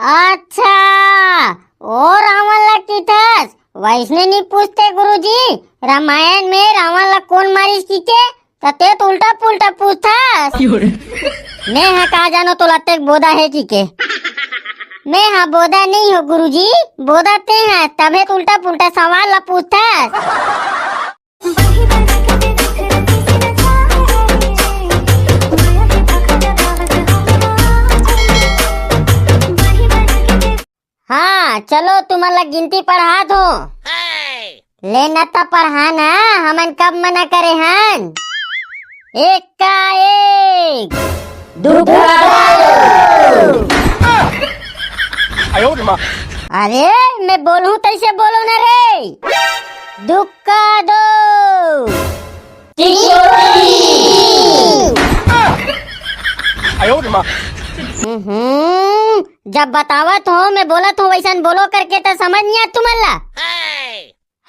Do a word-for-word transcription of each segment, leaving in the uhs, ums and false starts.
अच्छा, ओ रावण ला किथस, वैसने नी पूछते गुरुजी। रामायण में रावण ला कोन मारिस किके, त ते तो उल्टा पुल्टा पूछथस। मैं हा का जानो तोला अतेक बोदा हे किके। मैं हा बोदा नहीं हो गुरुजी, बोदा ते हा, तभे तो उल्टा पुल्टा सवाल ला पूछथस। हाँ, चलो तुमन ला गिनती पढ़ात हो। ले न त पढ़ा ना, हमन कब मना करे हन? एक का एक। दू का दू। अरे, मैं बोलूं तैसे बोलो ना रे। दू का दू। हम्म, जब बतावत हो, मैं बोलत हूँ वैसन बोलो करके, त समझ नहीं आत तुमन ला।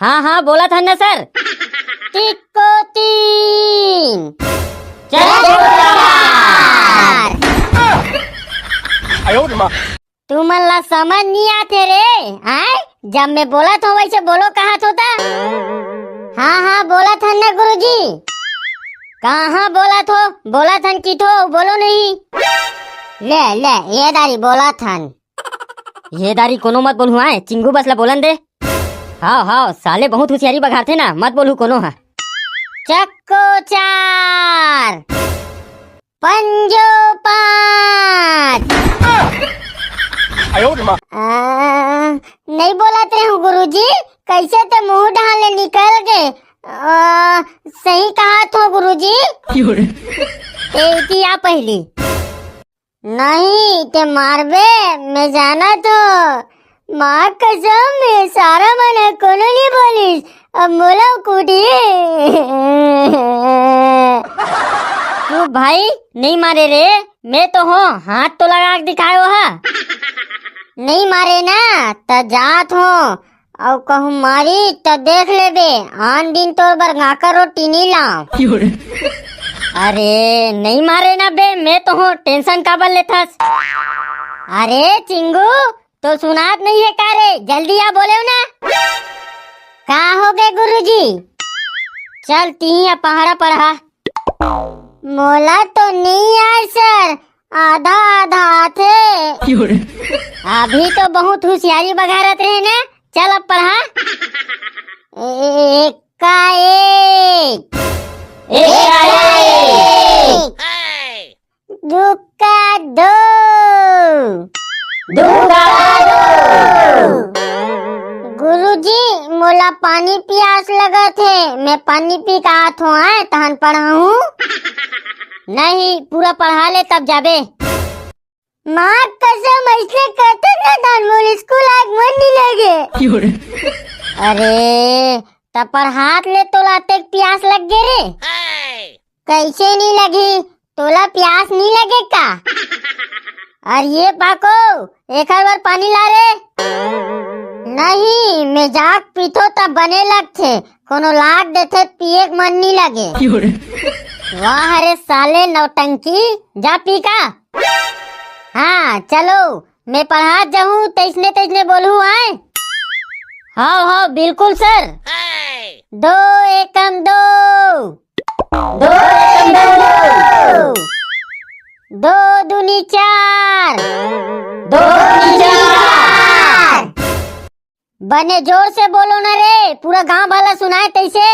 हाँ हाँ, बोलत हन ना सर। टिक्को तीन। चलो चार। तुमन ला समझ नहीं आते रे, आय? जब मैं बोलत हूँ वैसे बोलो कहत हो त। हाँ हाँ, बोलत हन ना गुरुजी। कहाँ बोलत हो? बोलत हन कि थो, बोलो नहीं। ले ले, ये दारी बोलत हन। ये दारी कोनो मत बोलहु आय, चिंगू बस ला बोलन दे। हाव हाव, साले बहुत होशियारी बघारथे ना, मत बोलहु कोनो हा। चक्को चार। पंजो पाँच। आ, नहीं बोलत रहूं गुरुजी, कैसे ते मुंह डहान ले निकल गे। आ, सही कहत हो गुरुजी। ते इति आ पहली। नहीं, ते मारबे, मैं जानत हो। माँ कसम, ये सारा मन ह कोनो नहीं बोलिस, अब मोला कुटी। तू भाई नहीं मारे रे, मैं तो हो, हाथ तो लगा के दिखायो हा। नहीं मारे ना, त जात हो, अउ कहूँ मारी त देख लेबे, आन दिन तोर बर गाकर रोटी नी लाव। अरे नहीं मारे ना बे, मैं तो हूँ, tension काबर लेथस? अरे चिंगू, तो सुनात नहीं है का रे? जल्दी आ बोले ना। का हो गए गुरुजी? चल तिही पहाड़ा पढ़ा। मोला तो नहीं आय सर, आधा आधा आथे। अभी तो बहुत होशियारी बघारत रहे ना। चल अब पढ़ा। एक का एक। एक का एक। दू का दो। दू का दो। गुरुजी, मोला पानी पियास लगत हे, मैं पानी पी के आत हों, आय, तहन पढ़ाहूँ। नहीं, पूरा पढ़ा ले तब जाबे। माँ कसम, ऐसने करते ना दान मोर स्कूल आग मन नहीं लगे। अरे, त पढ़ात ले तोला अतेक पियास लग गे रे। कैसे नहीं लगी? तोला प्यास नहीं लगे का? अरे ये पाको, एकर बर पानी ला रे। नहीं, मैं जाक पीथो त बने लगथे, कोनो लाग देथे पिए के मन नहीं लगे। वाह रे साले नौटंकी, जा पी का। हाँ चलो, मैं पढ़ात जाहूँ, तैसने तैसने बोलहूँ आय। हाँ हाँ बिल्कुल सर। दो एकम दो। दो एकम दो। दो दूनी चार। दो दूनी चार। बने जोर से बोलो ना रे, पूरा गांव भर ला सुनाय तैसे।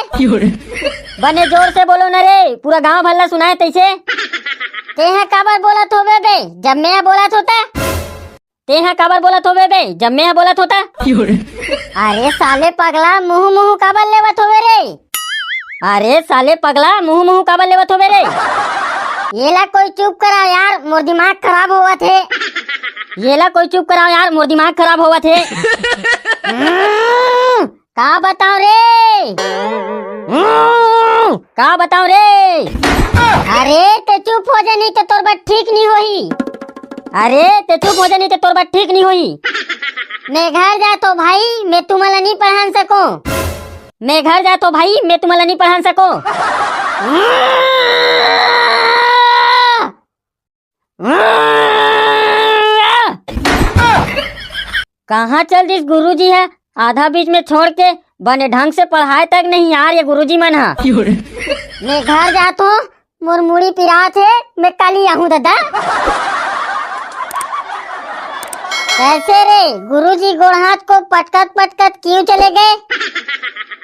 बने जोर से बोलो ना रे, पूरा गांव भर ला सुनाय तैसे। तेहा काबर बोलत होबे बे, जब मैं बोलत हों त? तेहा काबर बोलत होबे बे, जब मैं बोलत हों त? अरे साले पगला, मुहू मुहू काबर लेवत होबे रे? अरे साले पगला, मुहू मुहू काबर लेवत होबे रे? येला कोई चुप कराव यार, मोर दिमाग खराब होवत हे। येला कोई चुप कराव यार, मोर दिमाग खराब होवत हे। हम्म, का बताव रे? हम्म, का बताव रे? अरे ते चुप हो जा, नहीं तो तोर बर ठीक नहीं होही। अरे ते चुप हो जा, नहीं तो तोर बर ठीक नहीं होही। मैं घर जात हों भाई, मैं तुमन ला नहीं पढ़ान सकों। मैं घर जात हों भाई, मैं तुमन ला नहीं पढ़ान सकों। हम्म। हम्म। कहाँ चल दिस गुरुजी ह? आधा बीच में छोड़ के बने ढंग से पढ़ाए तक नहीं यार, ये गुरुजी मन ह। मैं घर जात हूँ, मोर मुड़ी पिरात हे, मैं कल ही आहूँ दादा। कैसे रे गुरुजी, गोड़ हाथ को पटकत पटकत क्यों चले गए?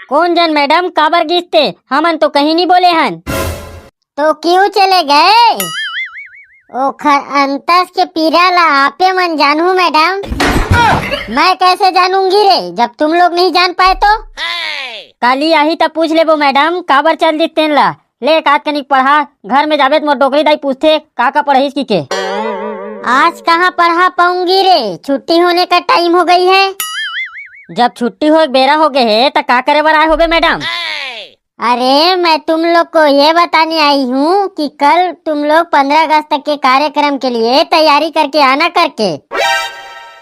कौन जन मैडम, काबर गिस ते? हमन तो कहीं नहीं बोले हन। तो क्यों चले गए? ओखर अंतस के पीरा ला आपे मन जानहू मैडम। मैं कैसे जानूंगी रे, जब तुम लोग नहीं जान पाए तो? काली आही त पूछ लेबो मैडम, काबर चल दिस तेन ला। ले एक आध कनिक पढ़ा, घर में जाबे त मोर डोकरी दाई पूछथे का का पढ़िस की के। आज कहाँ पढ़ा पाऊंगी रे, छुट्टी होने का टाइम हो गई है। जब छुट्टी हो बेरा हो गए है त का करे बर आए होबे मैडम? अरे, मैं तुम लोग को ये बताने आई हूँ कि कल तुम लोग पंद्रह अगस्त तक के कार्यक्रम के लिए तैयारी करके आना करके।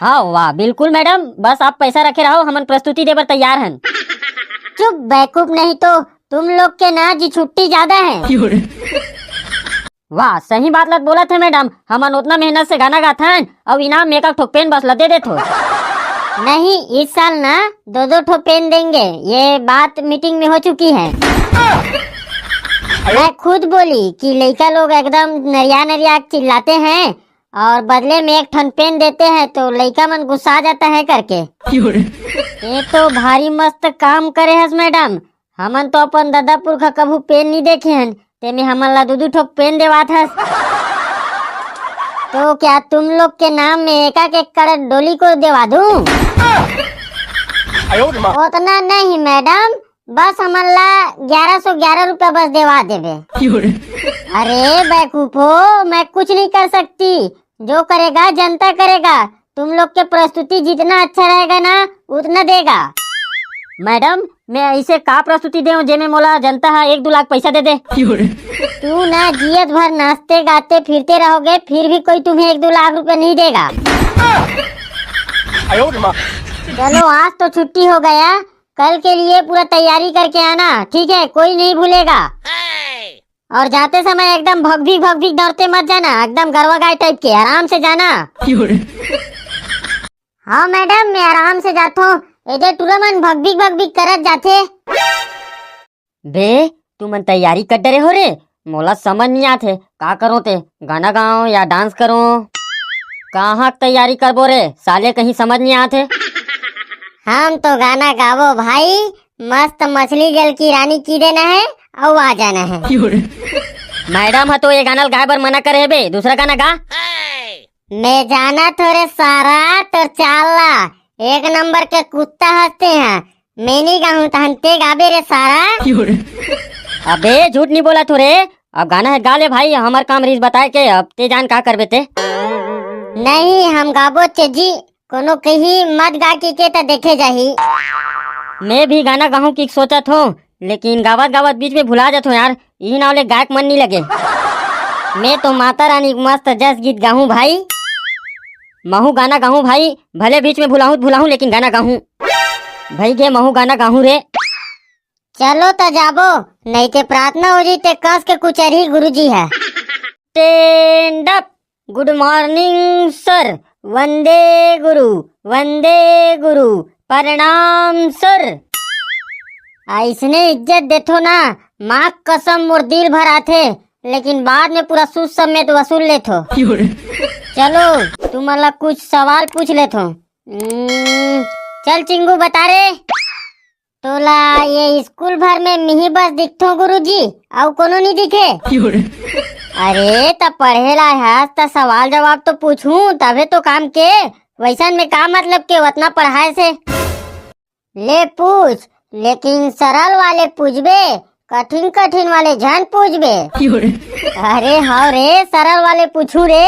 हाँ वाह, बिल्कुल मैडम, बस आप पैसा रखे रहो, हमन प्रस्तुति दे बर तैयार हन। चुप बेवकूफ, नहीं तो तुम लोग के ना जी छुट्टी ज्यादा है। वाह, सही बात लत बोलत है मैडम, हमन उतना मेहनत से गाना गाथन, अउ इनाम में एक ठोक पेन बस ला दे देथो। नहीं, इस साल ना दो दो ठो पेन देंगे, ये बात मीटिंग में हो चुकी है। मैं खुद बोली कि लइका लोग एकदम नरिया नरिया चिल्लाते हैं और बदले में एक ठन पेन देते हैं तो लइका मन गुस्सा जाता है करके। ये तो भारी मस्त काम करे हस मैडम, हमन तो अपन ददा पुरखा कभू पेन नहीं देखे हन, तेमे हमन ला दू दू ठोक पेन देवात हस। तो क्या तुम लोग के नाम में एक एक कड़ डोली को देवा दूं? उतना नहीं मैडम, बस हमन ला ग्यारह सौ ग्यारह रुपया बस देवा देबे। अरे बेवकूफो, मैं कुछ नहीं कर सकती, जो करेगा जनता करेगा। तुम लोग के प्रस्तुति जितना अच्छा रहेगा ना, उतना देगा। मैडम, मैं ऐसे का प्रस्तुति देऊं जेमे मोला जनता हा एक दो लाख पैसा दे दे? तू ना जियत भर नाचते गाते फिरते रहोगे, फिर भी कोई तुम्हें एक दो लाख रुपए नहीं देगा। चलो, आज तो छुट्टी हो गया, कल के लिए पूरा तैयारी करके आना, ठीक है? कोई नहीं भूलेगा। और जाते समय एकदम भगभिक भगभिक दौड़ते मत जाना, एकदम गरवा गाय टाइप के, आराम से जाना। हाँ मैडम, मैं आराम से जाथो। एदे टूरा मन भगभिक भगभिक करत जाथे। बे, तुमन तैयारी कर डरे हो रे? मोला समझ नहीं आथे, का करो ते? गाना गाओ या डांस करो? कहाँ के तैयारी करबो रे साले, कहीं समझ नहीं आथे। हम तो गाना गाबो भाई, मस्त मछली जल की रानी की देना है, अउ आ जाना है। मैडम ह तो ये गाना ल गाए बर मना करे हे बे, दूसरा गाना गा। मैं जाना थोरे सारा तोर चाल ला, एक नंबर के कुत्ता हंसते हैं। मैं नहीं गाऊं तहन ते गाबे रे सारा। अबे झूठ नहीं बोला थोरे, अब गाना है गा ले भाई, हमार काम रीस बताए के, अब ते जान का करबे ते। नहीं, हम गाबो तेजी, कोनो कही मत गा के, के त देखे जाही। मैं भी गाना गाहूं की सोचत हो, लेकिन गावत गावत बीच में भुला जात हो यार, यही नाव ले गायक मन नहीं लगे। मैं तो माता रानी के मस्त जस गीत गाहूं भाई, महू गाना गाहूं भाई, भले बीच में भुलाहूं भुलाहूं, लेकिन गाना गाहूं। भाई गे महू गाना गाहूं रे। चलो त जाबो, नहीं ते प्रार्थना हो जी ते कस के कुचरही गुरुजी है। Stand up, good morning sir, वंदे गुरु, वंदे गुरु, प्रणाम सर। ऐसने इज्जत देथो ना, माँ कसम मोर दिल भर आथे, लेकिन बाद में पूरा सूद समेत वसूल लेथो। चलो, तुमन ला कुछ सवाल पूछ लेथो। हम्म, चल चिंगू बता रे। तोला ये स्कूल भर में मिही बस दिखथो गुरुजी, अउ कोनो नहीं दिखे? अरे त पढ़े ला हस त सवाल जवाब तो पूछूं तभे तो काम के, वैसन में का मतलब के उतना पढ़ाए से? ले पूछ, लेकिन सरल वाले पूछबे, कठिन कठिन वाले झन पूछबे। अरे हाँ रे, सरल वाले पूछू रे।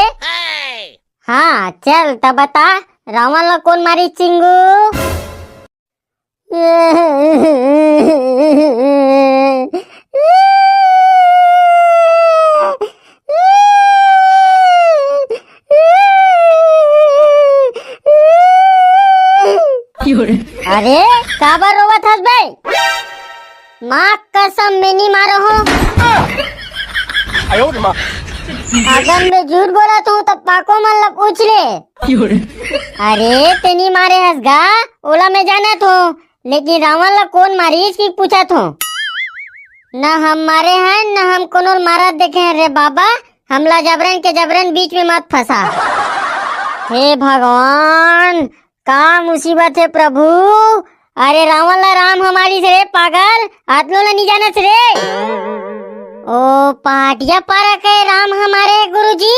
हाँ चल त बता, रावण ला कौन मारी चिंगू? अरे काबर रोवत हस बे? माँ कसम में नहीं मारो हो। अगर मैं झूठ बोला तू तो पाको मन ला पूछ ले। अरे, तें नी मारे हस गा, ओला मैं जानत हों, लेकिन रावण ला कोन मारिस कि पूछत हों। न हम मारे हन, न हम कोनो ल मारत देखे हन रे बाबा, हमला जबरन के जबरन बीच में मत फंसा। हे भगवान, का मुसीबत हे प्रभु। अरे रावण ला राम ह मारिस रे पागल, अतनो ला नी जानस रे। ओ पहाटिया पारा के राम ह मारे गुरुजी।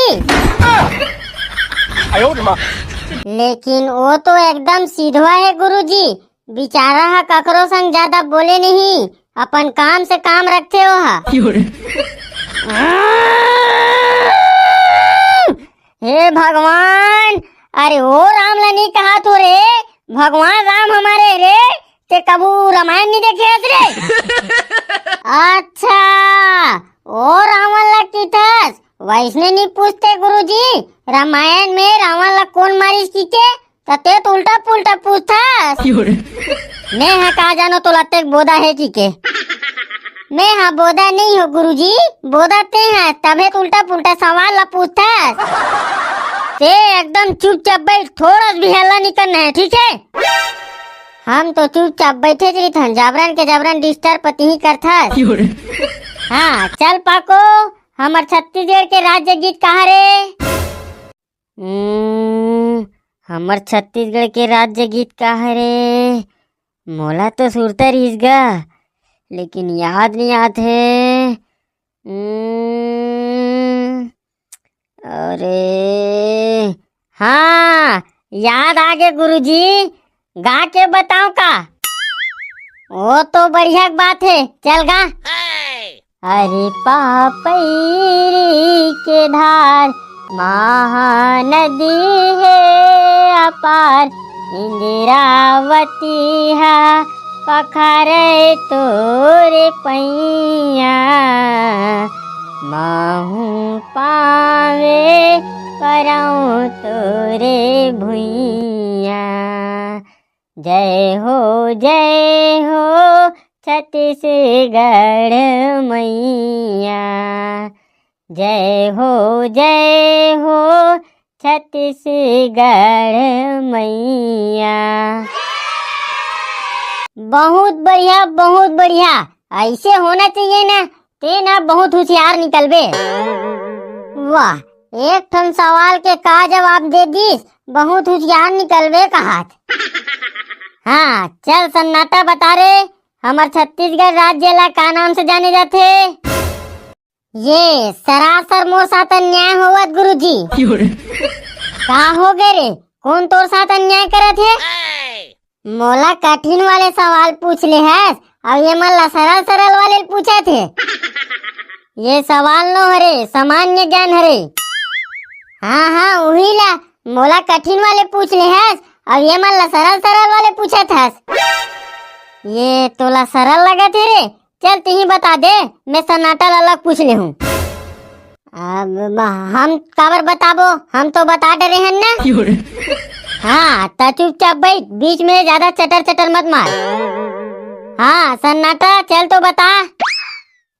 लेकिन ओ तो एकदम सीधवा हे गुरुजी, बिचारा ह ककरो संग ज्यादा बोले नहीं, अपन काम से काम रखथे ओ ह। हे भगवान, अरे ओ राम ला नी कहत हों रे, भगवान राम ह मारे रे, तें कभू रामायण नी देखे हस रे? अच्छा, ओ रावण ला किथस, वैसने नी पूछते गुरुजी, रामायण में रावण ला कोन मारिस किके, त तें तो उल्टा पुल्टा पूछथस। मैं ह का जानों तोला अतेक बोदा हे किके। मैं ह बोदा नहीं हों गुरुजी, बोदा तें हस, तभे तो उल्टा पुल्टा सवाल ला पूछथस। तें एकदम चुपचाप बइठ, थोड़ा भी हल्ला नी करना हे, ठीक हे? हम तो चुपचाप बइठे रहिथन, जबरन के जबरन disturb तिही करथस। हाँ, चल पाको, हमर छत्तीसगढ़ के राज्य गीत कहाँ रे? हम्म, हमर छत्तीसगढ़ के राज्य गीत का हरे? मोला तो सुरता रहिस गा, लेकिन याद नइ आत हे। हम्म, अरे, हाँ, याद आगे गुरुजी, गा के बताओं का? ओ तो बढ़िया के बात हे, चल गा। अरे पापैरी के धार महानदी हे अपार, इंद्रावती हा पखारे तोरे पैया, महूँ पावे परौं तोरे भुइया। जय हो, जय हो छत्तीसगढ़ मैया, जय हो, जय हो छत्तीसगढ़ मैया। बहुत बढ़िया, बहुत बढ़िया, ऐसे होना चाहिए ना। तें ना बहुत होशियार निकलबे। वाह, एक ठन सवाल के का जवाब दे दिस, बहुत होशियार निकलबे कहात। हाँ, चल सन्नाटा बता रे, हमर छत्तीसगढ़ राज्य ला का नाम से जाने जाथे? ये सरासर मोर साथ अन्याय होवत गुरुजी। का हो गे रे, कोन तोर साथ अन्याय करत हे? मोला कठिन वाले सवाल पूछ ले हस, अउ ये मन ला सरल सरल वाले पूछत हे। ये सवाल नो हरे, सामान्य ज्ञान हरे। हाँ हाँ, उही ला, मोला कठिन वाले पूछ ले हस, अउ ये मन ला सरल सरल वाले पूछत हस। ये तोला सरल लगत हे रे, चल तिही बता दे, मैं सन्नाटा ला अलग पूछ ले हूँ। अब हम काबर बताबो, हम तो बता डरे हन ना। हाँ, त चुपचाप बइठ, बीच में ज्यादा चटर चटर मत मार। हाँ सन्नाटा, चल तो बता।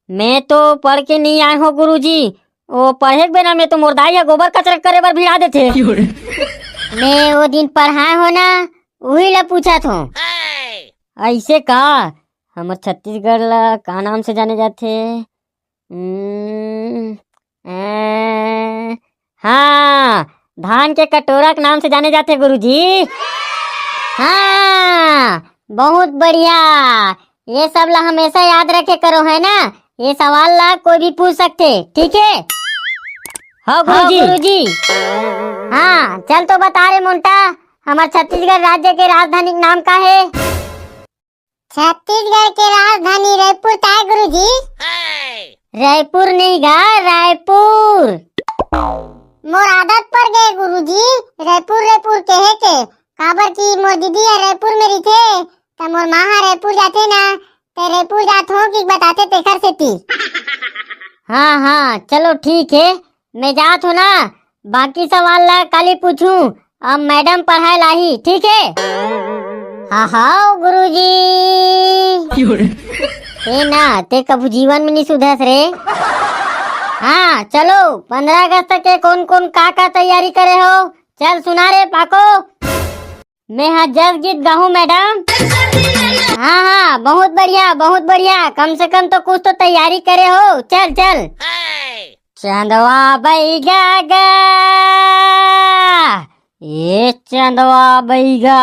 मैं तो पढ़ के नहीं आए हो गुरुजी, वो पढ़े के बेरा में तो मोर दाई ह गोबर कचरा करे बर भिड़ा देथे। मैं वो दिन पढ़ाए हो ना, उही ला पूछत हो। ऐसे का? हमर छत्तीसगढ़ ला का नाम से जाने जाथे? हम्म, ए, हाँ, धान के कटोरा के नाम से जाने जाथे गुरुजी। हाँ, बहुत बढ़िया। ये सब ला हमेशा याद रखे करो, है ना? ये सवाल ला कोई भी पूछ सकथे, ठीक है? हाँ गुरुजी। हाँ, चल तो बता रे मोंटा, हमर छत्तीसगढ़ राज्य के राजधानी के नाम का है? छत्तीसगढ़ के राजधानी रायपुर ताय गुरुजी। रायपुर नहीं गा, रायपुर। मोर आदत पड़ गए गुरुजी, रायपुर, रायपुर कहे के। काबर कि मोर दीदी ह रायपुर में रहिथे, त मोर माँ ह रायपुर जाथे ना, त रायपुर जात हो कि बताथे तेखर सेती। हाँ हाँ, चलो ठीक है, मैं जात हूँ ना, बाकी सवाल ला काली पूछूं, अब मैडम पढ़ाए लाही, ठीक है? हाँ हाँ गुरुजी। ए ना, ते कभू जीवन में नहीं सुधरस रे। हाँ चलो, पंद्रह अगस्त के कौन कौन का का तैयारी करे हो, चल सुना रे पाको। मैं हा जस गीत गाहूँ मैडम। हाँ हाँ, बहुत बढ़िया, बहुत बढ़िया। कम से कम तो कुछ तो तैयारी करे हो। चल चल। चंदवा बैगा गा, ए चंदवा बैगा।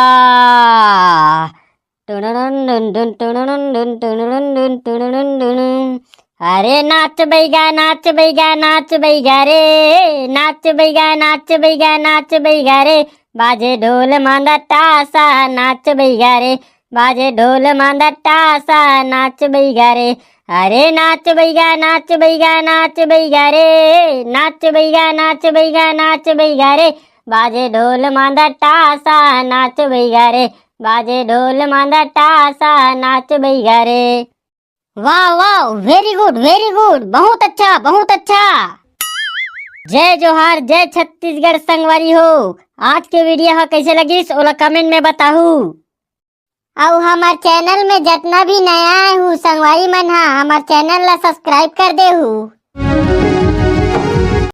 टुनुनुन डुन डुन, टुनुनुन डुन, टुनुनुन डुन, टुनुनुन डुन। अरे नाच बैगा, नाच बैगा, नाच बैगा रे, नाच बैगा, नाच बैगा, नाच बैगा रे। बाजे ढोल मांदा तासा, नाच बैगा रे। बाजे ढोल मांदा तासा, नाच बैगा रे। अरे नाच बैगा, नाच बैगा, नाच बैगा रे, नाच बैगा, नाच बैगा, नाच बैगा रे। बाजे ढोल मांदा तासा, नाच बैगा रे। बाजे ढोल मांदा तासा, नाच बैगा रे। वाह वाह, very good, very good, बहुत अच्छा, बहुत अच्छा। जय जोहार, जय छत्तीसगढ़ संगवारी हो। आज के वीडियो हा कैसे लगिस ओला कमेंट में बताहू। अउ हमर चैनल में जतना भी नया आए हू संगवारी मन हा, हमर चैनल ला सब्सक्राइब कर देहू।